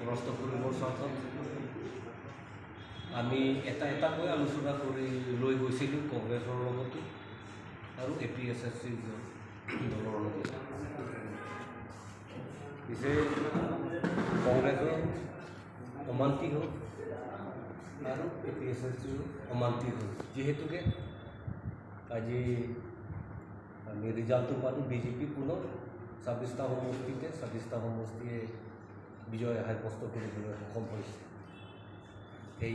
পৰাস্ত কৰিবৰ স্বাৰ্থত আমি এটা এটাকৈ আলোচনা কৰি লৈ গৈছিলোঁ কংগ্ৰেছৰ লগতো আৰু এ পি এছ এছ চি দলৰ লগতো। পিছে কংগ্ৰেছৰ অমান্তি হ'ল আৰু এ পি এছ এছ চিও অমান্তি হ'ল। যিহেতুকে আজি আমি ৰিজাল্টটো পালোঁ, বিজেপি পুনৰ 26টা সমষ্টিতে 26টা সমষ্টিয়ে বিজয় সাব্যস্ত কৰিবলৈ সক্ষম হৈছে।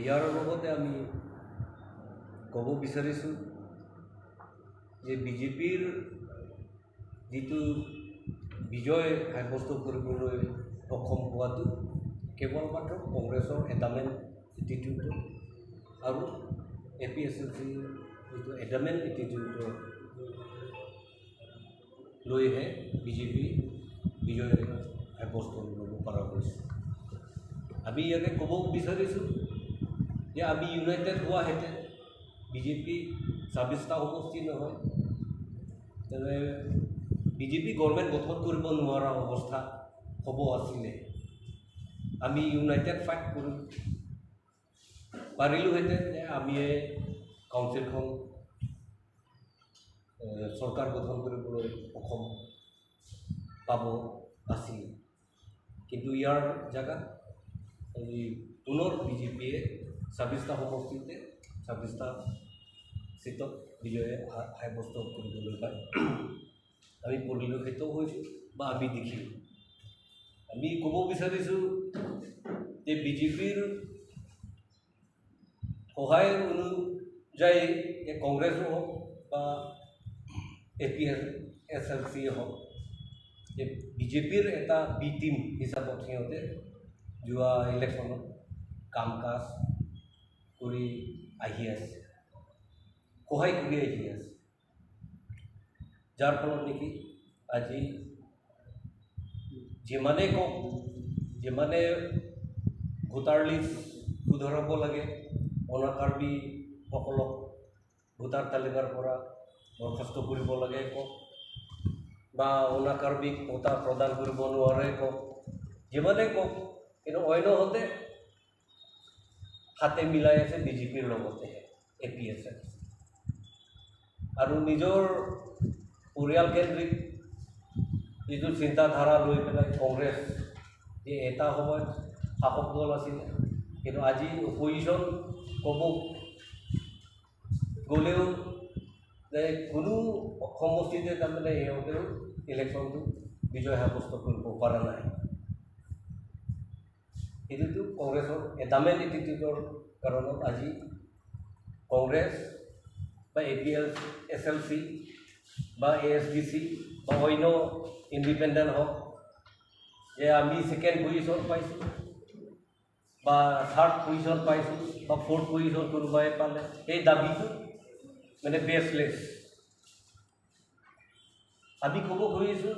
ইয়াৰ লগতে আমি ক'ব বিচাৰিছোঁ যে বিজেপিৰ যিটো বিজয় সাব্যস্ত কৰিবলৈ সক্ষম হোৱাটো কেৱল মাত্ৰ কংগ্ৰেছৰ এডামেণ্ট এটিটিউডৰ আৰু এ পি এছ এল চিৰ যিটো এডামেণ্ট এটিটিউডৰ লৈহে বিজেপি বিজয় সাব্যস্ত ল'ব পৰা হৈছে। আমি ইয়াতে ক'ব বিচাৰিছোঁ যে আমি ইউনাইটেড হোৱাহেঁতেন বিজেপি 26টা সমষ্টি নহয়, তেনে বিজেপি গভৰ্ণমেণ্ট গঠন কৰিব নোৱাৰা অৱস্থা হ'ব আছিলে। আমি ইউনাইটেড ফাইট কৰি পাৰিলোহেঁতেন যে আমি কাউন্সিলখন চৰকাৰ গঠন কৰিবলৈ সক্ষম পাব আছিল। কিন্তু ইয়াৰ জেগাত আজি পুনৰ বিজেপিয়ে 26টা সমষ্টিতে 26টা চিটত বিজয় সাব্যস্ত কৰিবলৈ পায় আমি পৰিলক্ষিত হৈছোঁ বা আমি দেখিলোঁ। আমি ক'ব বিচাৰিছোঁ যে বিজেপিৰ সহায় অনুযায়ী এই কংগ্ৰেছো হওক বা এ পি এছ এল চিয়ে হওক, যে বিজেপিৰ এটা বি টিম হিচাপত সিহঁতে যোৱা ইলেকশ্যনত কাম কাজ কৰি আহি আছে, সহায় কৰি আহি আছে, যাৰ ফলত নেকি আজি যিমানেই কওক, যিমানে ভোটাৰ লিষ্ট শুধৰাব লাগে, অনাকাৰ্বিসকলক ভোটাৰ তালিকাৰ পৰা বৰখাস্ত কৰিব লাগে কওক বা অনাকাৰ্বিক কোটা প্ৰদান কৰিব নোৱাৰে কওক, যিমানেই কওক, কিন্তু অন্যহঁতে হাতে মিলাই আছে বিজেপিৰ লগতেহে এ পি এছ এল আৰু নিজৰ পৰিয়ালকেন্দ্ৰিক যিটো চিন্তাধাৰা লৈ পেলাই কংগ্ৰেছ যে এটা সময়ত শাসক দল আছিলে, কিন্তু আজি অপজিশ্যন ক'ব গ'লেও যে কোনো সমষ্টিতে তাৰমানে সিহঁতেও ইলেকশ্যনটো বিজয় সাব্যস্ত কৰিব পৰা নাই। সেইটোতো কংগ্ৰেছৰ এডামেণ্ট এটিটিউডৰ কাৰণত আজি কংগ্ৰেছ বা A P L S L C বা এ এছ ডি চি বা অন্য ইণ্ডিপেণ্ডেণ্ট হওক, যে আমি ছেকেণ্ড পজিশ্যন পাইছোঁ বা থাৰ্ড পজিশ্যন পাইছোঁ বা ফ'ৰ্থ পজিশ্যন কোনোবাই পালে, এই দাবীটো মানে বেচলেছ। আমি ক'ব খুজিছোঁ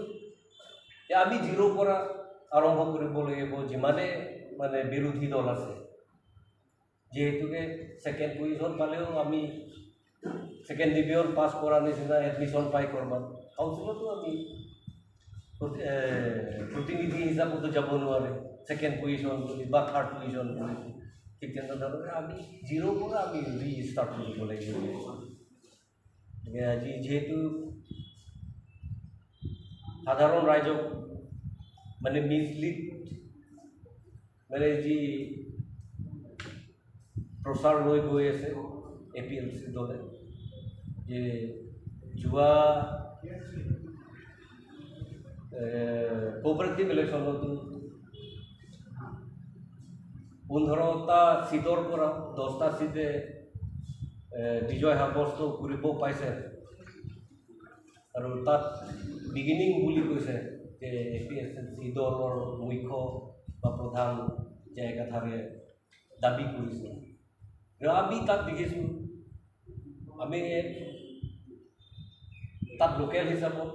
যে আমি জিৰ'ৰ পৰা আৰম্ভ কৰিব লাগিব, যিমানে মানে বিৰোধী দল আছে। যিহেতুকে ছেকেণ্ড পজিশ্যন পালেও আমি ছেকেণ্ড ডিভিজন পাছ কৰাৰ নিচিনা এডমিশ্যন পাই ক'ৰবাত কাউন্সিলতো আমি প্ৰতিনিধি হিচাপতো যাব নোৱাৰে ছেকেণ্ড পজিশ্যন বুলি বা থাৰ্ড পজিশ্যন বুলি। ঠিক তেনেধৰণে আমি জিৰ'ৰ পৰা আমি ৰিষ্টাৰ্ট কৰিব লাগিব। গতিকে আজি যিহেতু সাধাৰণ ৰাইজক মানে মিছলিড মানে যি প্ৰচাৰ লৈ গৈ আছে এ পি এল চি দলে, যে যোৱা কোঅপাৰেটিভ ইলেকশ্যনতো 15টা চিটৰ পৰা 10টা চিটে বিজয় সাব্যস্ত কৰিব পাইছে আৰু তাত বিগিনিং বুলি কৈছে যে এ পি এছ এল চি দলৰ মুখ্য বা প্ৰধান যে একাধাৰে দাবী কৰিছে। আৰু আমি তাত দেখিছোঁ, আমি তাত লোকেল হিচাপত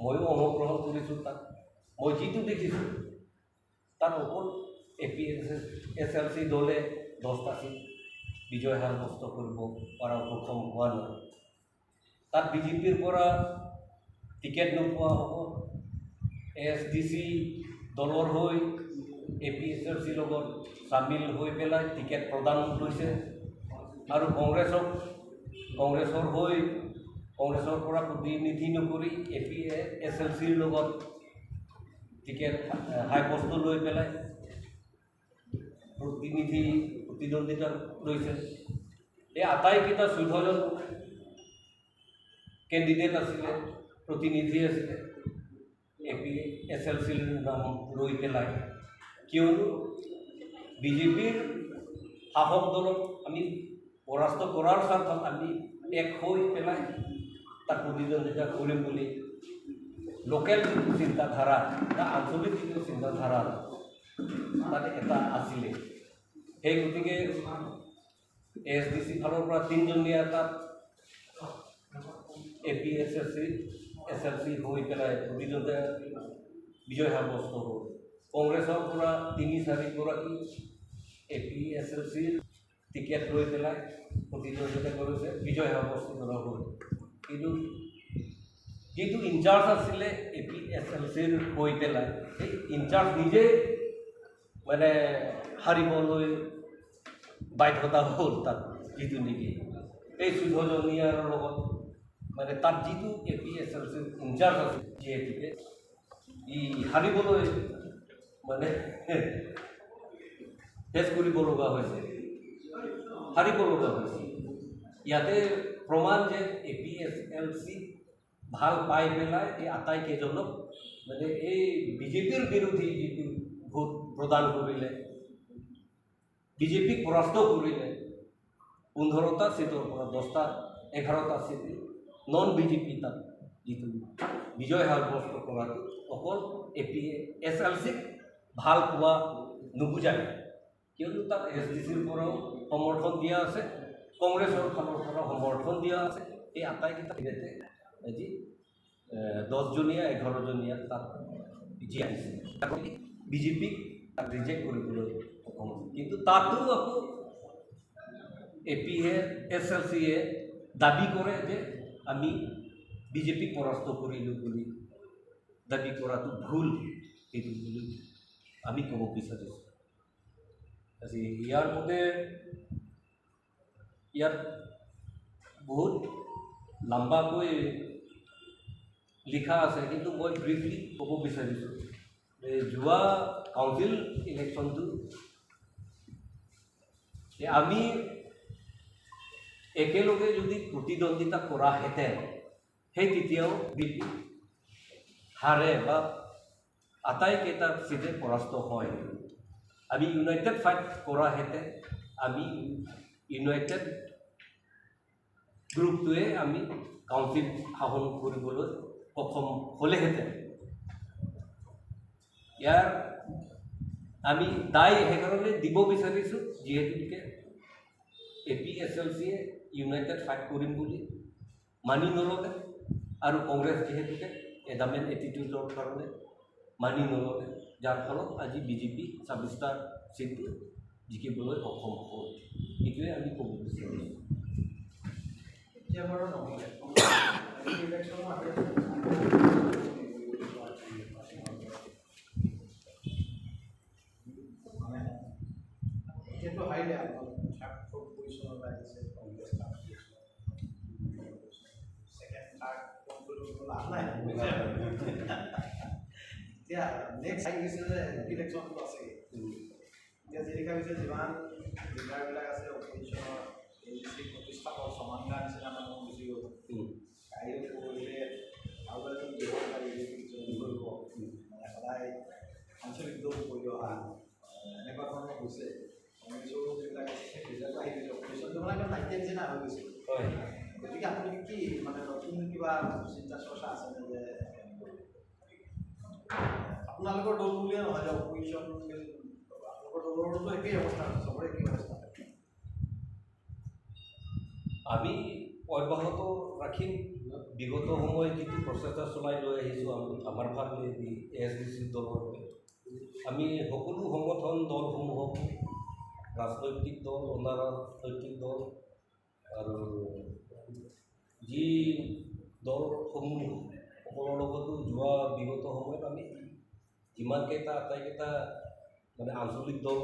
ময়ো অংশগ্ৰহণ কৰিছোঁ। তাত মই যিটো দেখিছোঁ, তাত অকল এ পি এছ এল চি দলে 10টা চিট বিজয় সাব্যস্ত কৰিব পৰা সক্ষম হোৱা নাই। তাত বিজেপিৰ পৰা টিকেট নোপোৱা হ'ব, এ এছ ডি চি দলৰ হৈ এ পি এছ এল চিৰ লগত চামিল হৈ পেলাই টিকেট প্ৰদান লৈছে আৰু কংগ্ৰেছৰ হৈ কংগ্ৰেছৰ পৰা প্ৰতিনিধি নকৰি এ পি এছ এল চিৰ লগত টিকেট সাব্যস্ত লৈ পেলাই প্ৰতিদ্বন্দ্বিতা লৈছে। এই আটাইকেইটা 14জন কেণ্ডিডেট আছিলে, প্ৰতিনিধি আছিলে এ পি এছ এল চিৰ নাম লৈ পেলাই, কিয়নো বিজেপিৰ শাসক দলক আমি পৰাস্ত কৰাৰ স্বাৰ্থত আমি এক হৈ পেলাই তাত প্ৰতিদ্বন্দ্বিতা কৰিম বুলি লোকেল যিটো চিন্তাধাৰা বা আঞ্চলিক যিটো চিন্তাধাৰা তাত এটা আছিলে। সেই গতিকে এছ ডি চি ফালৰ পৰা 3জনীয়া তাত A P S S C S L C হৈ পেলাই প্ৰতিদ্বন্দ্বিতা বিজয় সাব্যস্ত হ'ল। কংগ্ৰেছৰ পৰা 3-4গৰাকী এ পি এছ এল চিৰ টিকেট লৈ পেলাই প্ৰতিদ্বন্দ্বিতা কৰিছে, বিজয় সাব্যস্ত কৰা হ'ল। কিন্তু যিটো ইনচাৰ্জ আছিলে এ পি এছ এল চিৰ হৈ পেলাই, সেই ইনচাৰ্জ নিজে মানে হাৰিবলৈ বাধ্যতা হ'ল। তাত যিটো নেকি এই 14জনীয়াৰ লগত মানে তাত যিটো এ পি এছ এল চিৰ ইনচাৰ্জ আছিল, যিহেতুকে ই হাৰিবলৈ মানে ফেচ কৰিব লগা হৈছে, হাৰিব লগা হৈছে। ইয়াতে প্ৰমাণ যে এ পি এছ এল C ভাল পাই পেলাই এই আটাইকেইজনক মানে এই বিজেপিৰ বিৰোধী যিটো ভোট প্ৰদান কৰিলে, বিজেপিক পৰাস্ত কৰিলে, 15টা চিটৰ পৰা 10টা 11টা চিট নন বিজেপি তাত যিটো বিজয় সাব্যস্ত কৰাটো অকল এ পি এছ এল চিক ভাল পোৱা নুবুজায়, কিয়নো তাত এছ ডি চিৰ পৰাও সমৰ্থন দিয়া আছে, কংগ্ৰেছৰ ফালৰ পৰাও সমৰ্থন দিয়া আছে। এই আটাইকেইটা ইয়াতে আজি 10জনীয়া 11জনীয়া তাত জীয়াইছে, বিজেপিক তাক ৰিজেক্ট কৰিবলৈ সক্ষম হৈছে। কিন্তু তাতো আকৌ A P A S L চিয়ে দাবী কৰে যে আমি বিজেপিক পৰাস্ত কৰিলোঁ বুলি দাবী কৰাটো ভুল, সেইটো বুলি আমি ক'ব বিচাৰিছোঁ। আজি ইয়াৰ মতে ইয়াত বহুত লম্বাকৈ লিখা আছে, কিন্তু মই ব্ৰিফলি ক'ব বিচাৰিছোঁ যে যোৱা কাউন্সিল ইলেকশ্যনটো আমি একেলগে যদি প্ৰতিদ্বন্দ্বিতা কৰাহেঁতেন, সেই তেতিয়াও বিজেপি হাৰে বা আটাইকেইটা চিটে পৰাস্ত হয়। আমি ইউনাইটেড ফাইট কৰাহেঁতেন, আমি ইউনাইটেড গ্ৰুপটোৱে আমি কাউন্সিল শাসন কৰিবলৈ সক্ষম হ'লেহেঁতেন। ইয়াৰ আমি দায় সেইকাৰণে দিব বিচাৰিছোঁ, যিহেতুকে এ পি এছ এল চিয়ে ইউনাইটেড ফাইট কৰিম বুলি মানি নল'লে আৰু কংগ্ৰেছ যিহেতুকে এডামেণ্ট এটিটিউডৰ কাৰণে মানি নল'লে, যাৰ ফলত আজি বিজেপি 26টা চিটটো জিকিবলৈ সক্ষম হ'ল। এইটোৱে আমি ক'ব বিচাৰিছোঁ। এতিয়া বাৰু নহ'লে ইলেকশ্যনো আহি আছে। মানে এতিয়াতো হাৰিলে, আপোনালোক থাৰ্ড ফ'ৰ্থ পজিশ্যনলৈ আহিছে, Congress third second third fourth লাভ নাই। এতিয়া নেক্সট আহি গৈছে যে এম পি ইলেকশ্যনটো আছেই। এতিয়া যি দেখা গৈছে, যিমান লিডাৰবিলাক আছে অপজিশ্যনৰ, এ জি চি প্ৰতিষ্ঠাপক চমাংগা নিচিনা মানুহ গুচি গ'ল, কাইলৈ পৰহিলে আৰু এজন দল বিজেপিক জইন কৰিব, মানে সদায় আঞ্চলিক দল কৰি অহা এনেকুৱা ধৰণৰ হৈছে। কংগ্ৰেছৰো যিবিলাক আছে সেইবিলাকো আহি গৈছে, অপজিশ্যনটো মানে একদম নাইকিয়া নিচিনা হৈ গৈছে। গতিকে আপুনি কি মানে নতুন কিবা চিন্তা চৰ্চা আছেনে যে আপোনালোকৰ দল বুলিয়ে নহয় যে অপজিশ্যন, আপোনালোকৰ দলৰোতো একেই অৱস্থা, চবৰে একেই অৱস্থা? আমি অব্যাহত ৰাখিম বিগত সময়ত যিটো প্ৰচেষ্টা চলাই লৈ আহিছোঁ। আমি আমাৰ ফালেদি এছ ডি চি দলৰ হৈ আমি সকলো সংগঠন দলসমূহক, ৰাজনৈতিক দল, অনাৰাজনৈতিক দল আৰু যি দলসমূহ সকলৰ লগতো যোৱা বিগত সময়ত আমি যিমানকেইটা আটাইকেইটা মানে আঞ্চলিক দল।